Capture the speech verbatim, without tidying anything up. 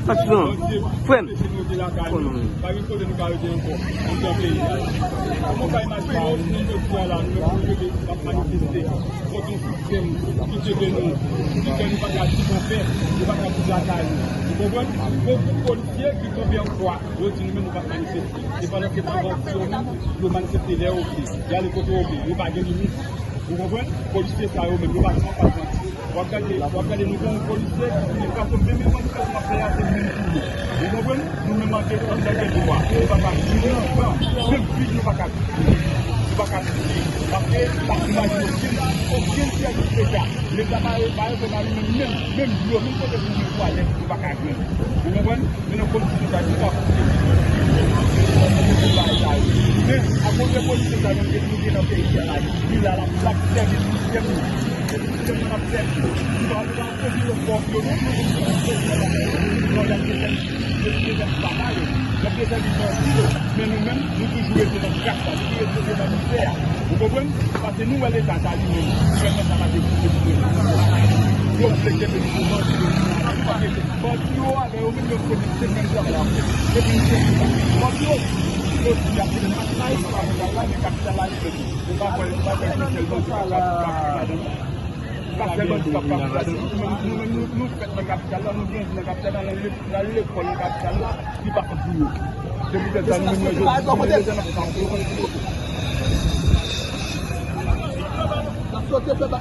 Patron, frè m. Pa gen kote nou ka rete ankò, nou nan peyi a. Kòman w ka imajine w jounen jodi a la, nou menm pou nou rete ap manifeste kont yon sistèm ki kenbe nou, ki fè nou pa ka viv anpè, nou pa ka viv lakay nou. Ou konprann? Gon gwoup polisye ki kanpe an kwa, yo di nou menm nou p ap manifeste. E pandan se tan, bandi yo menm, yo manifeste lè yo vle, y ale kote yo vle, yo pa gen limit. Ou konprann? Polisye sa yo menm, yo pa janm ap pase. W ap gade, w ap gade nou gen yon polisye ki di l ka fè menm revandikasyon w ap fè a, se menm pou yo. Ou konprann? Nou menm antre anndan gen dwa. Nou pa ka viv ansanm. Menm vid nou pa ka viv. Nou pa ka viv. Paske pa imajine okenn, okenn sèvis Leta. Leta pa, pa reponn a nou menm, menm, menm dlo, menm kote pou nou twalèt, nou pa ka jwenn. Ou konprann? Men nan kondisyon sa, nou ka fout men akoz de kondisyon sa, nou te, nou te nan peyi a la. Li la, l ap, l ap sèvi sistèm nou. Se sistèm nan l ap sèvi. Nou pa, nou pa anpeche yo fè yo non, nou, non, y ap desèvi, y ap desèvi baka yo, y ap desèvi bandi yo. Men nou menm, nou toujou rete nan kras la, nou toujou rete nan mizè a. Ou konprann? Paske nou wè Leta sa li menm, gouvènman sa pa te vle pou nou. Yo vle kenbe nou pou bandi yo. Paske bandi yo avè yo menm yo konnen se menm travay y ap fè. Se menm travay la. Bandi yo, yo di y ap fè match la, y ap fè match la, men kapital la li fè tou. Nou pa kwè, nou pa kwè se sèl bandi k ap, k ap viv ladan nou. Se pa sèl bandi k ap, k ap viv ladan nou. Nou menm, nou menm, nou, nou fèt nan kapital la, nou grandi nan kapital la, nan le-, nan lekòl nan kapital la, li pa fèt pou yo. Se poutèt sa nou menm, nou jodi, nou deja n ap, n ap, n ap sote pèp la.